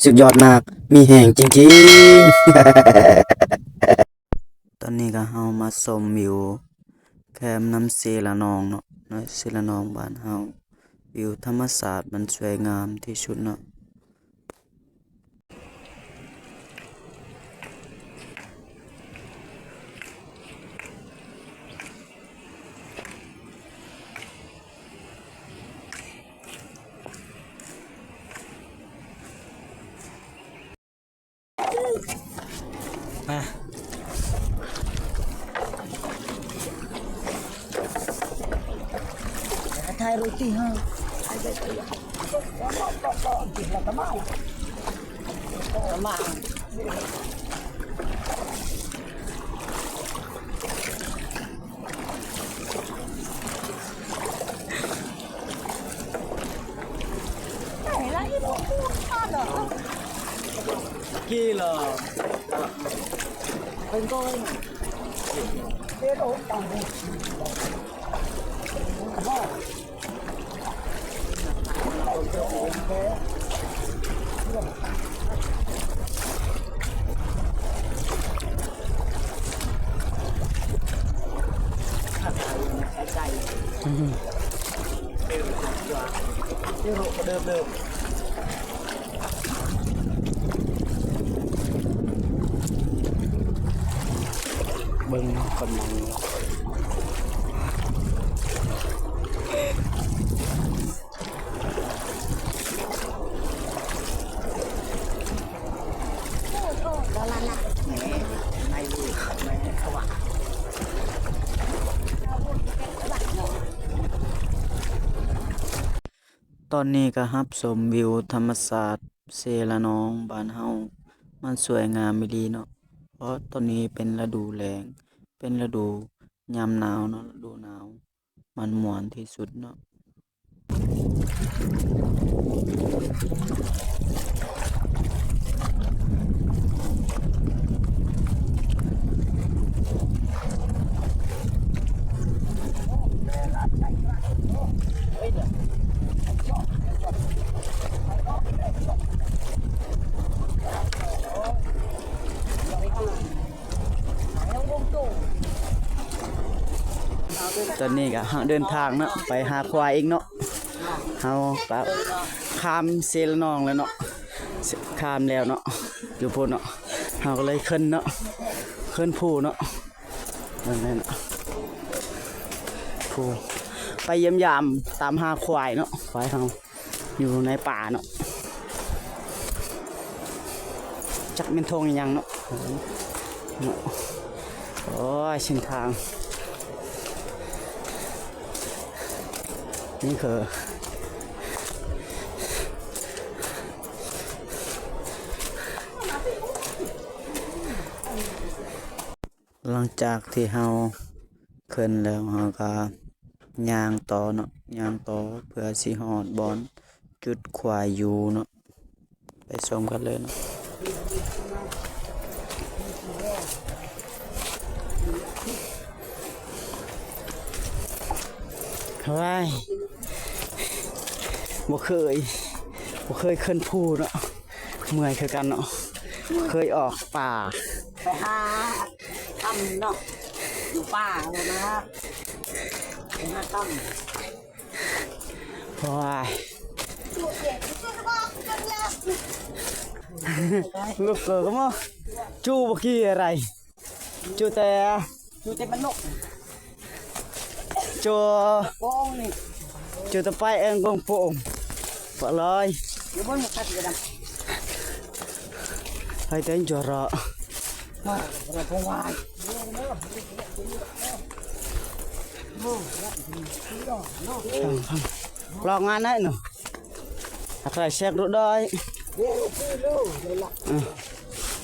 ສຸດຍອດມາກ ມີແຮງຈິງໆ. ຕອນນີ້ກໍເຮົາມາຊົມວິວແຄມນ້ຳເຊລະນອງເນາະ, ນ້ຳເຊລະນອງບ້ານເຮົາ, ວິວທຳມະຊາດມັນສວຍງາມທີ່ສຸດເນາະ. ເບິ່ງເນາະ ກຳລັງ ຕອນນີ້ກໍຮັບຊົມວິວທຳມະຊາດເຊລະນອງບ້ານເຮົາ ມັນສວຍງາມອີ່ຫຼີເນາະ. ເພາະຕອນນີ້ເປັນລະດູແລ້ງ ເປັນລະດູຍາມໜາວເນາະ, ລະດູໜາວ ມັນມ່ວນທີ່ສຸດເນາະ. ຕອນນີ້ກໍເຮົາເດີນທາງເນາະ ໄປຫາຄວາຍອີກເນາະ. ເຮົາກໍຂ້າມເຊລະນອງແລ້ວເນາະ, ຂ້າມແລ້ວເນາະ ຢູ່ພຸ້ນເນາະ. ເຮົາກໍເລີຍຂຶ້ນເນາະ ຂຶ້ນພູເນາະ, ເບິ່ງແນ່ເນາະ ພູ ໄປຢ້ຽມຢາມຕາມຫາຄວາຍເນາະ, ຄວາຍເຮົາ ຢູ່ໃນປ່າເນາະ, ຈັກແມ່ນທົ່ງອີ່ຫຍັງເນາະ. ໂອ້ຍ ເສັ້ນທາງນີ້ຄື ຫຼັງຈາກທີ່ເຮົາຂຶ້ນແລ້ວ ເຮົາກໍຍ່າງຕໍ່ເນາະ, ຍ່າງຕໍ່ເພື່ອຊິຮອດບ່ອນຈຸດຄວາຍຢູ່ເນາະ, ໄປຊົມກັນເລີຍເນາະ. ວ້າຍ ບໍ່ເຄີຍ ບໍ່ເຄີຍຂຶ້ນພູເນາະ. ເມື່ອຍຄືກັນເນາະ, ເຄີຍອອກປ່າ ໄປຫາຖ້ຳເນາະ, ຢູ່ປ່າເນາະ, ໄປຫາຖ້ຳ. ໂອ້ຍ ລູກເກີດກໍມາ ຈູບໍ່ກີ່ອະໄລ. ຈູແຕ່ ຈູແຕ່ມັນນົກ ຈູ ໂປ່ງນີ້ ຈູແຕ່ໄປແອງກົງໂປ່ງ ປະລອຍ ຢູ່ບົນມັນຄັດຢູ່ດຳ ໃຫ້ແຕ່ຈົວເລາະ ມາ ເຮົາບໍ່ໄຫວ ລອງງານໄດ້ເນາະ. ໃຜແຊກໂລດໄດ້ ເອີ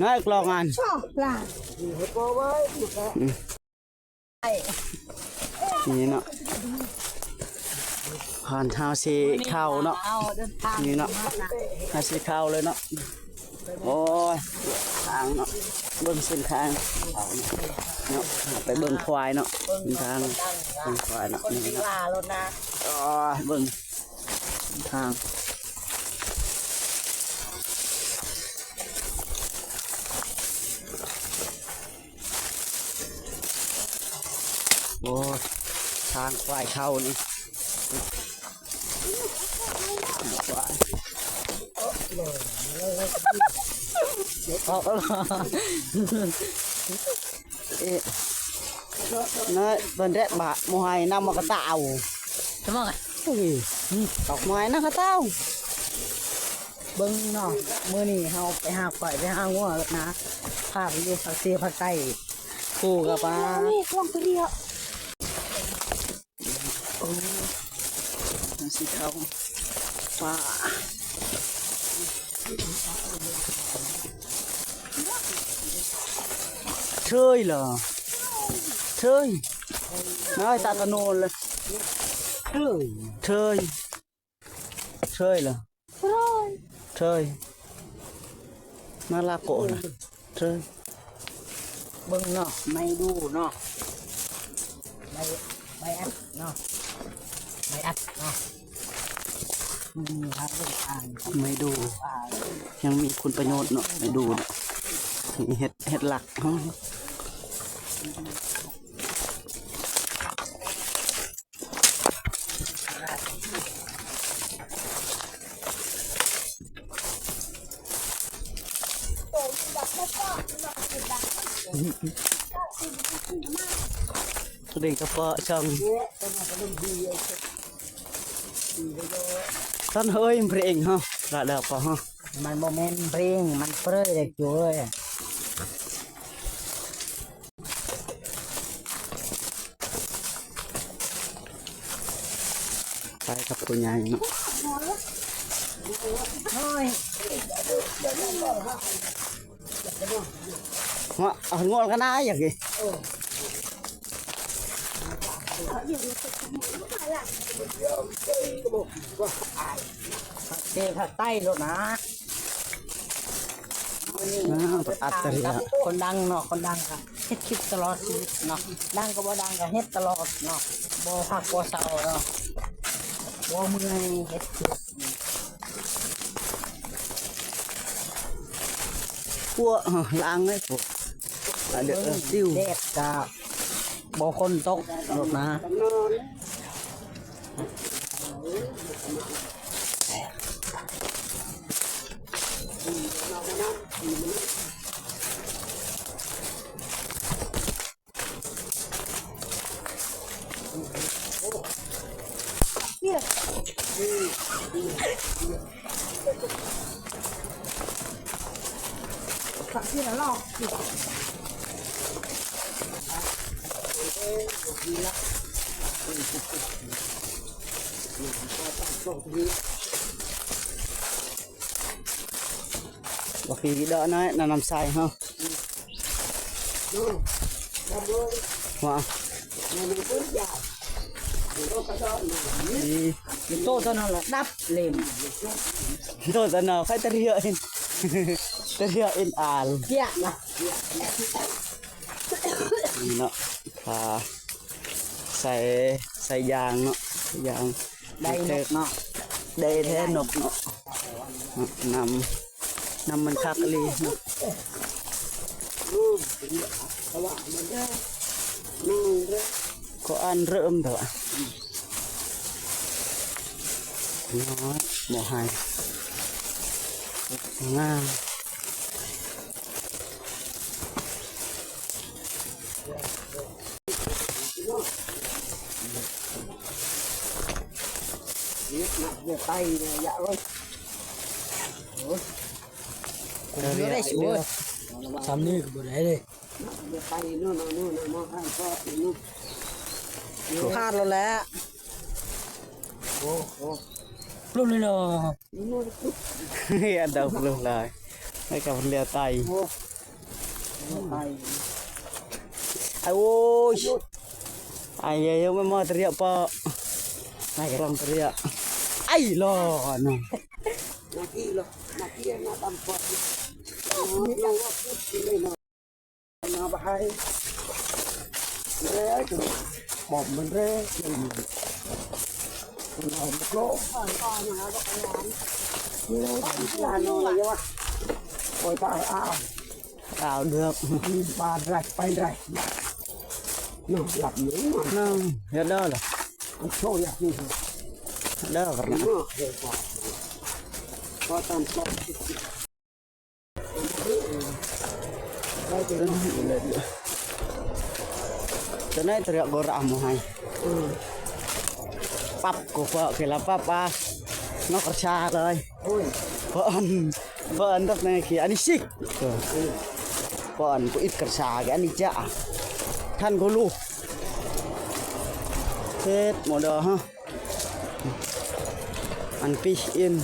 ນາຍກລອງອັນ ນີ້ເນາະ ຮອນເຮົາຊິເຂົ້າເນາະ ນີ້ເນາະ ເຮົາຊິເຂົ້າເລີຍເນາະ. ໂອ້ຍ ທາງເນາະ ເບິ່ງເສັ້ນທາງເນາະ ໄປເບິ່ງຄວາຍເນາະ ເສັ້ນທາງ ເບິ່ງຄວາຍເນາະ ນີ້ເນາະ ໂອ້ຍ ເບິ່ງ ທາງ ໂອ້ຍ ທາງຄວາຍເຂົ້ານີ້ ຄວາຍ ອອກແລ້ວ ເອະ ນ້ອຍ ເພິ່ນແດດບາດ ບໍ່ໃຫ້ນຳມາກະຕ່າວ ສະມອງ ເອີຍ ອອກມານຳກະຕ່າວ. ເບິ່ງເນາະ ມື້ນີ້ເຮົາໄປຫາ ຂ້ອຍໄປຫາງົວນະ ພາໄປຢູ່ພາກເຊພາກໃຕ້ ຄູ່ກັບປາ ນີ້ກອງເທື່ອ ໂອ້ ມັນຊິເຂົ້າປ່າ ເທີຍເຫຼືອ ເທີຍ ນ້ອຍຕາກະໂນນເລີຍ ເທີຍ ເທີຍ. ເທີຍລະ ເທີຍ ເທີຍ ມາລາໂກະນະ ເທີຍ ເບິ່ງເນາະ ໄມ້ດູເນາະ ໃບ ໃບອັດເນາະ ໃບອັດເນາະ ອືມ ຫາເບິ່ງອ່ານ ໄມ້ດູ ຍັງມີຄຸນປະໂຫຍດເນາະ ໄມ້ດູເນາະ ເຮັດ ເຮັດຫຼັກເຮົາ. ສະເດັງກະເປາະຊ່ອງ ທ່ານເຮີຍ ເພງເຮົາ ລະແລ້ວກໍເຮົາ ມັນບໍ່ແມ່ນເພງ ມັນເປີເດ້ຈຸເອີຍ. ໄປກັບຜູ້ໃຫຍ່ເນາະ ເອົາງົວກັນນາຢາກກິນ ເຊພາກໃຕ້ໂລດນະ. ອ້າວ ອັດຕະລິ ຄົນດັງເນາະ ຄົນດັງກະເຮັດຄລິບຕະຫຼອດຊີວິດເນາະ ດັງກະບໍ່ດັງກະເຮັດຕະຫຼອດເນາະ ບໍ່ພັກບໍ່ເຊົາເນາະ ບໍ່ເມື່ອຍເຮັດຄລິບ ພວກ ເອີ ລ້າງໃຫ້ພວກ ອາ ເດີ ເອີ ຕິວ ແດດກະ ບໍ່ຝົນຕົກໂລດນະ ບໍ່ຟີເດີນ້ອຍ ນຳ ນຳໃສ່ເຮົາ ວ່າ ໂຕເທົ່ານັ້ນລະດັບເລັມ ໂຕເທົ່ານັ້ນ ໃຄຕະເຣຍເອັນ ຕະເຣຍເອັນອາລ ເກຍລະ ນີ້ເນາະ ອ່າ ໃສ່ ໃສ່ຢາງເນາະ ຢາງ ໄດ້ນົກເນາະ ໄດ້ແທ້ນົກເນາະ ນຳ ນຳມັນຄັກອີ່ຫຼີເນາະ ກໍອັນເລີ່ມເດ ນ້ອຍ ບໍ່ໃຫ້ ງາມ. ຊຳນີ້ກະບໍ່ໄດ້ເດ້ ພາດແລ້ວແຫຼະ ໂອ້ໂຫ ລຸ້ນນີ້ເນາະ. ອັນດາວເລີຍ ໃຫ້ກັບເຮືອໄຕ ໂອ້ຍ ໄອ້ເອີຍ ມັນມາຕະເຣຍປະ ໄອ້ກຳລັງຕະເຣຍ ໄອ້ຫຼໍ່ນະ ມາບາຍ ເດ້ ບອກມັນເດ້ ເອົາມາໂກ ໂອ້ຍ ຕາຍ ອ້າວ ອ້າວ ເດືອກ ບາດໄດ້ ໄປໄດ້. ເນາະ ຫຼັບຢູ່ ເນາະ ເຮັດເດີລະ ໂຊຢາກກິນເດີ ເນາະ ເຮັດ ພໍຕາມ Tene tria gora mo hai. Pap ko pa ke la papa. No kerja lai. Paan, paan tak ne ki ani sik. Paan ko it kerja ke ani ja. Than ko lu. Set moda ha. An pih in.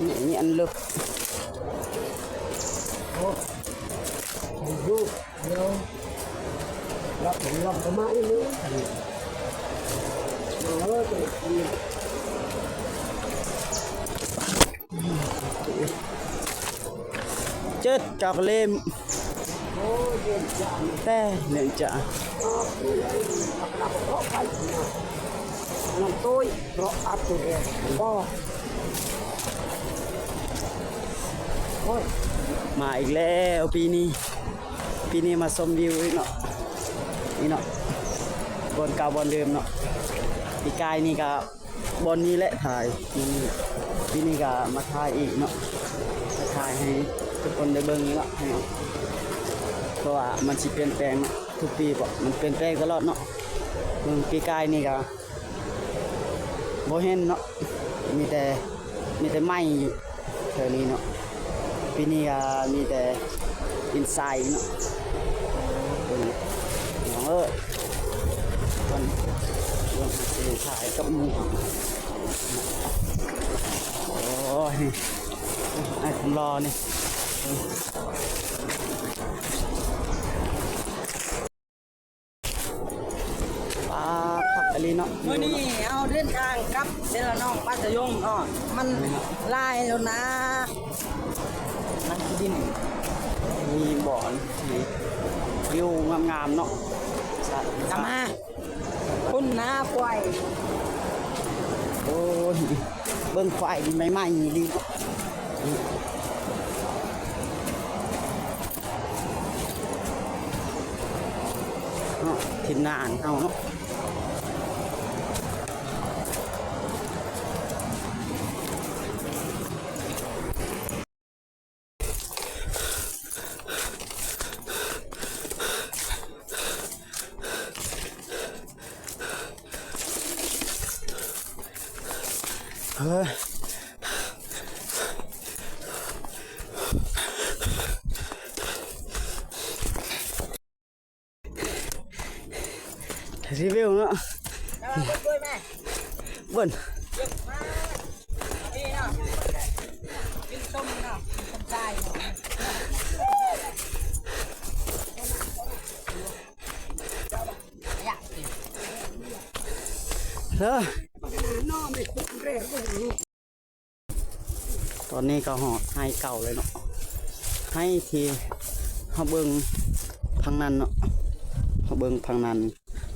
Ni, ni an luk. Oh. Yo. Yo. Lap, lap sama ini. Oh, ini. ເຈັດ ຈອກເລມ ແຕ່ເນື່ອງຈາກ ມາອີກແລ້ວປີນີ້ ປີນີ້ມາຊົມວິວອີກເນາະ ນີ້ເນາະ ບ່ອນເກົ່າບ່ອນເດີມເນາະ ປີກາຍນີ້ກະ ບ່ອນນີ້ແຫຼະຖ່າຍ ປີນີ້ກະມາຖ່າຍອີກເນາະ ມາຖ່າຍໃຫ້ທຸກຄົນໄດ້ເບິ່ງເນາະ ເພາະວ່າມັນຊິປ່ຽນແປງເນາະ ທຸກປີເນາະ ມັນປ່ຽນແປງຕະຫຼອດເນາະ ເບິ່ງປີກາຍນີ້ກະບໍ່ເຫັນເນາະ ມີແຕ່ ມີແຕ່ໄມ້ຢູ່ແຖວນີ້ເນາະ ປີນີ້ກະມີແຕ່ ອິນໄຊເນາະ ເບິ່ງ ນ້ອງເອີຍ ເພິ່ນ ເບິ່ງ ຖ່າຍກັບໝູ່ ໂອ້ຍ ອ້າຍຄົນຫຼໍ່ນີ້ ປາ ຄັກອີ່ຫຼີເນາະ ມື້ນີ້ເຮົາເດີນທາງກັບເຊລະນອງ ບ້ານຕະຍົງເນາະ ມັນຫຼາຍແລ້ວນະ ມັນດິນ ມີບ່ອນທີ່ວິວງາມໆເນາະ ສະ ກັບມາ ພຸ້ນນາຄວາຍ ໂອ້ຍ ເບິ່ງຄວາຍນີ້ໃໝ່ໆນີ້ດີເນາະ ເນາະ ຖິ່ນນາເຮົາເນາະ. ຣີວິວເນາະ ເບິ່ງ ເດີ ຕອນນີ້ກໍຮອດໄຮ່ເກົ່າເລີຍເນາະ ໄຮ່ທີ່ເຮົາເບິ່ງທາງນັ້ນເນາະ ເຮົາເບິ່ງທາງນັ້ນ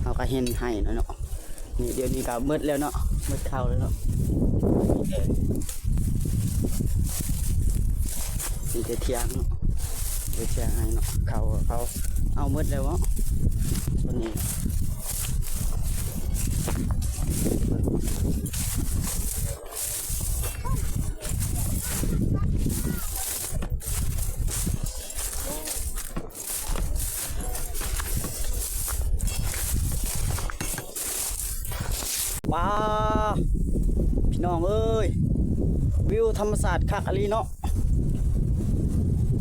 ເຮົາກໍເຫັນໄຮ່ແລ້ວເນາະ ນີ້ດຽວນີ້ກໍໝົດແລ້ວເນາະ ໝົດເຂົ້າແລ້ວເນາະ ມີແຕ່ຖຽງເນາະ ມີແຕ່ຖຽງໄຮ່ເນາະ ເຂົ້າ ເຂົາເອົາໝົດແລ້ວເນາະ ຕອນນີ້. ປາ ພີ່ນ້ອງເອີຍ ວິວທຳມະຊາດຄັກອີ່ຫຼີເນາະ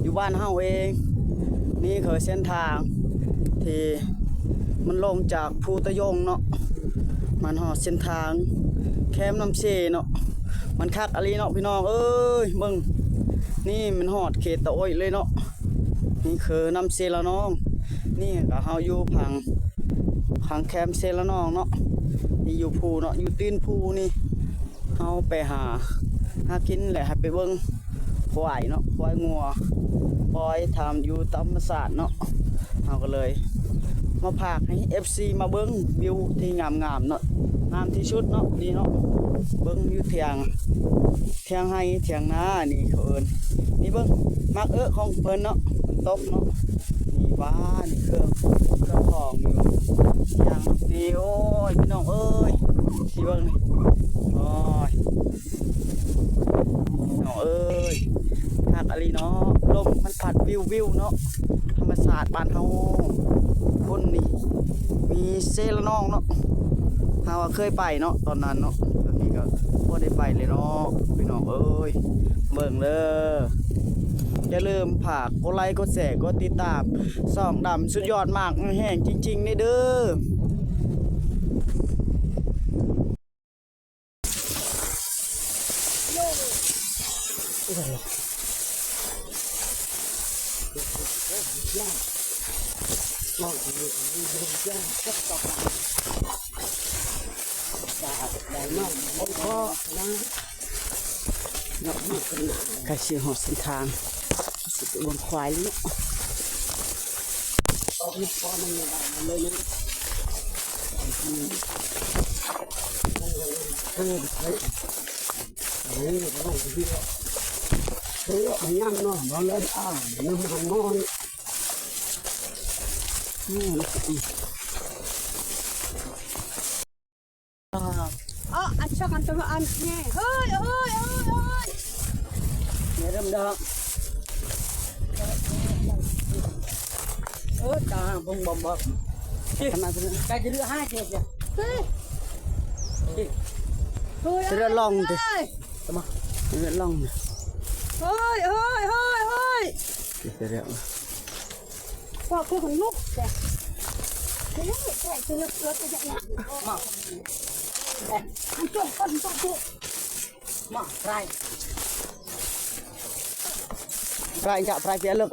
ຢູ່ບ້ານເຮົາເອງ ນີ້ຄືເສັ້ນທາງທີ່ມັນລົງຈາກພູຕະຍົງເນາະ ມາຮອດເສັ້ນທາງແຄມນ້ຳເຊເນາະ ມັນຄັກອີ່ຫຼີເນາະ ພີ່ນ້ອງເອີຍ ເບິ່ງ ນີ້ມັນຮອດເຂດຕາໂອ້ຍເລີຍເນາະ ນີ້ຄືນ້ຳເຊລະນອງ ນີ້ກໍເຮົາຢູ່ຝັ່ງ ຂ້າງແຄມເຊລະນອງເນາະ ນີ້ຢູ່ພູເນາະ ຢູ່ຕີນພູນີ້ ເຮົາໄປຫາ ຫາກິນ ແລະ ໃຫ້ໄປເບິ່ງຄວາຍເນາະ ຄວາຍງົວ ຄວາຍຕາມ ຢູ່ຕາມທຳມະຊາດເນາະ ເຮົາກໍເລີຍ ມາຝາກໃຫ້ເອັຟຊີມາເບິ່ງວິວທີ່ງາມໆເນາະ ງາມທີ່ສຸດເນາະ ນີ້ເນາະ ເບິ່ງຢູ່ຖຽງ ຖຽງໄຮ່ຖຽງນາ ນີ້ເຂົາເອີ້ນ ນີ້ເບິ່ງ ໝາກເອະຂອງເພິ່ນເນາະ ມັນຕົກເນາະ ນີ້ ວ້າ ນີ້ເຄື່ອງ ເຄື່ອງຂອງຢູ່ຖຽງນີ້ ໂອ້ຍ ພີ່ນ້ອງເອີຍ ຊິເບິ່ງນີ້ ໂອ້ຍ ພີ່ນ້ອງເອີຍ ຄັກອີ່ຫຼີເນາະ ລົມມັນພັດວິວໆເນາະ ທຳມະຊາດບ້ານເຮົາ ພຸ້ນນີ້ມີເຊລະນອງເນາະ ເຮົາເຄີຍໄປເນາະ ຕອນນັ້ນເນາະ ດຽວນີ້ກໍບໍ່ໄດ້ໄປເລີຍເນາະ ພີ່ນ້ອງເອີຍ ເບິ່ງເດີ ຢ່າລືມຝາກກົດໄລ ກົດແຊ ກົດຕິດຕາມ ຊ່ອງດຳສຸດຍອດ ມັກແຮງຈິງໆ ນີ້ເດີ. ໃກ້ຊິຮອດເສັ້ນທາງ ຊິໄປເບິ່ງຄວາຍເນາະ Ơ, ăn cho con tụi ăn nghe. Hơi, hơi, hơi, hơi. Nghe đâm đâm. Ơ, ta bông bông bông. Cái dữ hai kìa kìa. Hơi, hơi, hơi. Hơi, hơi, hơi, hơi. Kìa, kìa, kìa. Kìa, kìa, kìa. Prai chak, prai piak luk.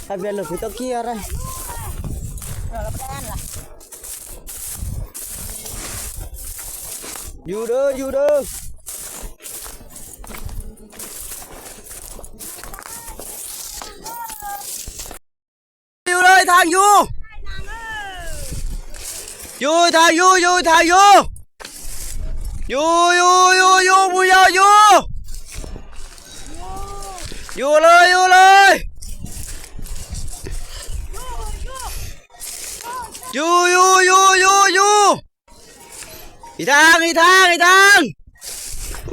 Prai piak luk, itu kira. Yu de, yu de. Yu le, thang yu. Yu, thang yu, yu, thang yu. Yu, yu, yu, yu, bu yo, yu. Yu le, yu le. Yu, yu, yu, yu, yu. ອີທາງ ອີທາງ ອີທາງ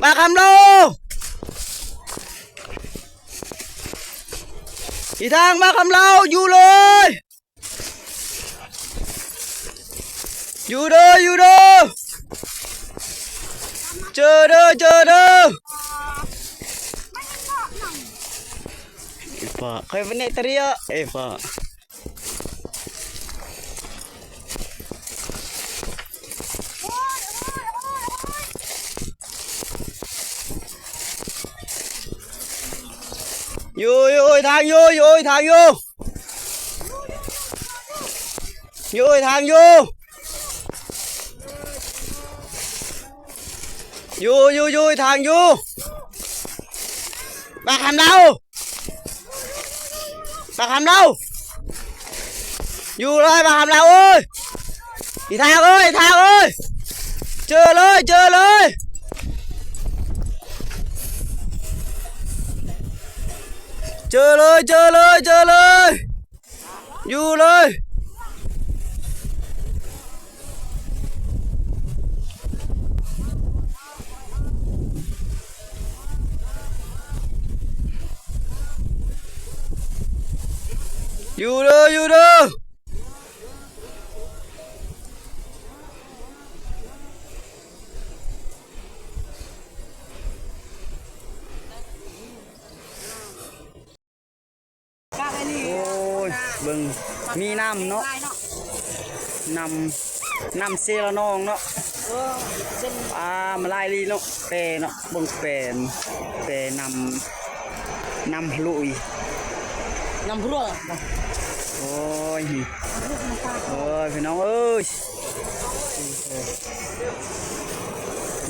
ມາຄຳລາວ ອີທາງ ມາຄຳລາວ ຢູ່ເລີຍ ຢູ່ເດີ ຢູ່ເດີ ເຈີເດີ ເຈີເດີ ເອປ້າ ຂ້ອຍເປັນເນຕະເຣຍ ເອປ້າ. ຢູ່ ຢູ່ ທາງຢູ່ ຢູ່ ທາງຢູ່ ຢູ່ ທາງຢູ່ ຢູ່ ຢູ່ ຢູ່ ທາງຢູ່ ປາກຄຳລາວ ປາກຄຳລາວ ຢູ່ເລີຍ ປາກຄຳລາວເອີຍ ອີທາງເອີຍ ອີທາງເອີຍ ເຈີເລີຍ ເຈີເລີຍ ເຈີເລີຍ ເຈີເລີຍ ເຈີເລີຍ. ຢູ່ເລີຍ ຢູ່ເດີ ຢູ່ເດີ. ໂອ້ຍ ເບິ່ງ ມີນ້ຳເນາະ ນ້ຳ ນ້ຳເຊລະນອງເນາະ ເອີ ເສັ້ນ ອ່າ ມາຫຼາຍລີເນາະ ແປເນາະ ເບິ່ງແປ ແປນ້ຳ ນ້ຳຮວຍ ນ້ຳຮວຍ ໂອ້ຍ ໂອ້ຍ ພີ່ນ້ອງເອີຍ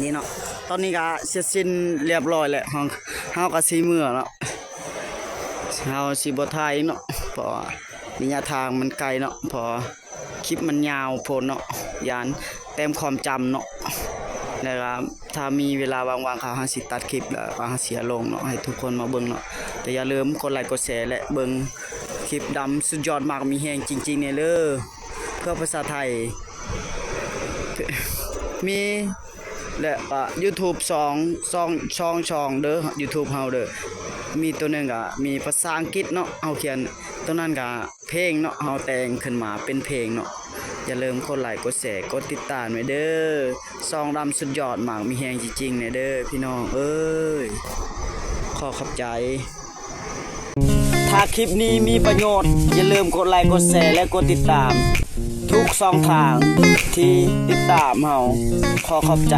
ນີ້ເນາະ ຕອນນີ້ກະເສັດສິ້ນລຽບຮ້ອຍແລ້ວ ເຮົາ ເຮົາກະຊິເມືອເນາະ. ເຮົາຊິບໍ່ຖ່າຍອີກເນາະ ເພາະວ່າໄລຍະທາງມັນໄກເນາະ ເພາະຄລິບມັນຍາວໂພດເນາະ ຢ້ານແຕ້ມຄວາມຈຳເນາະ ແລ້ວກໍຖ້າມີເວລາວ່າງໆ ຂ້າເຮົາຊິຕັດຄລິບ ແລ້ວຂ້າເຮົາຊິເອົາລົງເນາະ ໃຫ້ທຸກຄົນມາເບິ່ງເນາະ ແຕ່ຢ່າລືມກົດໄລກົດແຊ ແລະ ເບິ່ງຄລິບດຳສຸດຍອດ ມັກມີແຮງຈິງໆ ແດ່ເດີ ເພື່ອພາສາໄທ ມີ ແລະ ອ່າ ຢູທູບ ສອງ ສອງ ສອງຊ່ອງເດີ ຢູທູບເຮົາເດີ ມີໂຕໜຶ່ງກໍມີພາສາອັງກິດເນາະ ເຮົາຂຽນ ໂຕນັ້ນກໍເພງເນາະ ເຮົາແຕ່ງຂຶ້ນມາເປັນເພງເນາະ ຢ່າລືມກົດໄລກົດແຊ ກົດຕິດຕາມໄວ້ເດີ ຊ່ອງດຳສຸດຍອດ ມັກມີແຮງຈິງໆ ແດ່ເດີ ພີ່ນ້ອງເອີຍ ຂໍຂອບໃຈ. ຖ້າຄລິບນີ້ມີປະໂຫຍດ ຢ່າລືມກົດໄລ ກົດແຊ ແລະ ກົດຕິດຕາມ ທຸກຊ່ອງທາງທີ່ຕິດຕາມເຮົາ. ຂໍຂອບໃຈ.